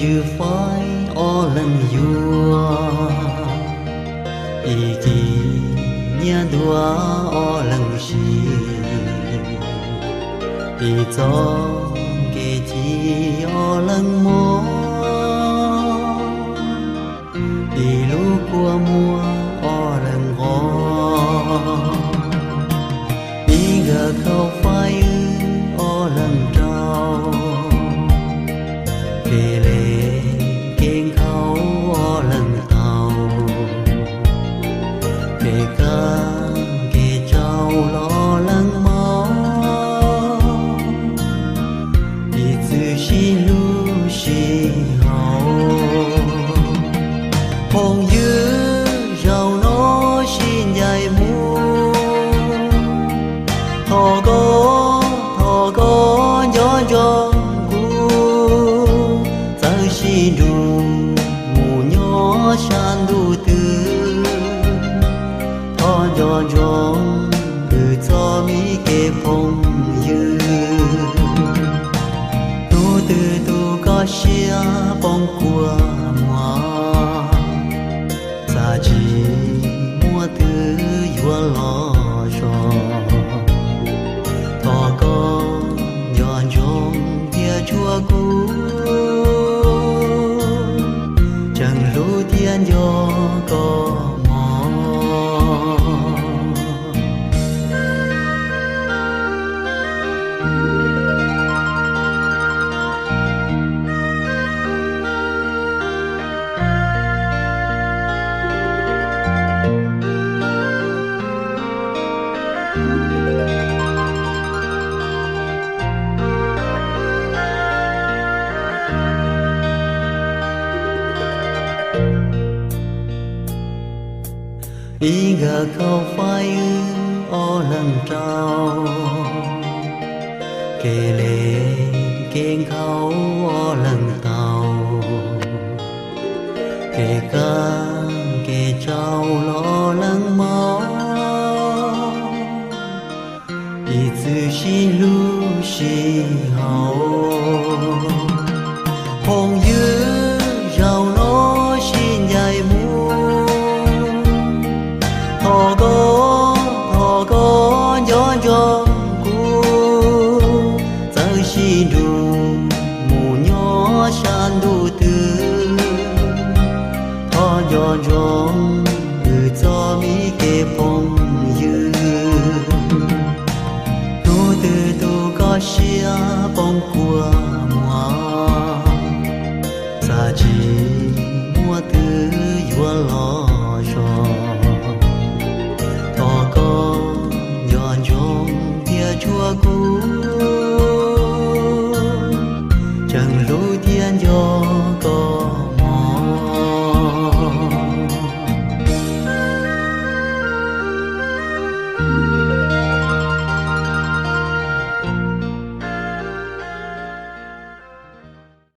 Twb faib ob leeg yuav, ib cim nyiaj ntuag ob leeg siv, ib txoj kev ci ob leeg mob, ib lub kua muag ob leeg nqos, ib nkawm khaub faib wb ob leeg rau, kev le kev nkhaus ob leeg tau, kev kaj kev tsau los ob leeg mob, ib txwm sib hlub sib haum. Phooj ywg, zaum no sib ncaim mus, thov koj, thov koj nco ntsoov kuv, txawm sib nrug mus nyob sab ntuj twg, thov nco ntsoov wb txoj me kev phooj ywg. Hnub twg tus koj siab poob kua muag, txaj tsis muaj twg yuav los zog, thov koj nco ntsoov thiab tshua kuv, tseem hlub thiab nco koj mog. Ib nkawm khaub faib wb ob leeg rau, kev le kev nkhaus ob leeg tau, kev kaj kev tsau los ob leeg mob, ib txwm sib hlub sib haum. Phooj ywg, zaum no sib ncaim mus, thov koj, thov koj nco ntsoov kuv, txawm sib nrug mus nyob sab ntuj twg, thov nco ntsoov wb txoj me kev phooj ywg. Hnub twg tus koj siab poob kua muag, txaj tsis muaj twg yuav los zog, thov koj nco ntsoov thiab tshua kuv, tseem hlub thiab nco koj mog.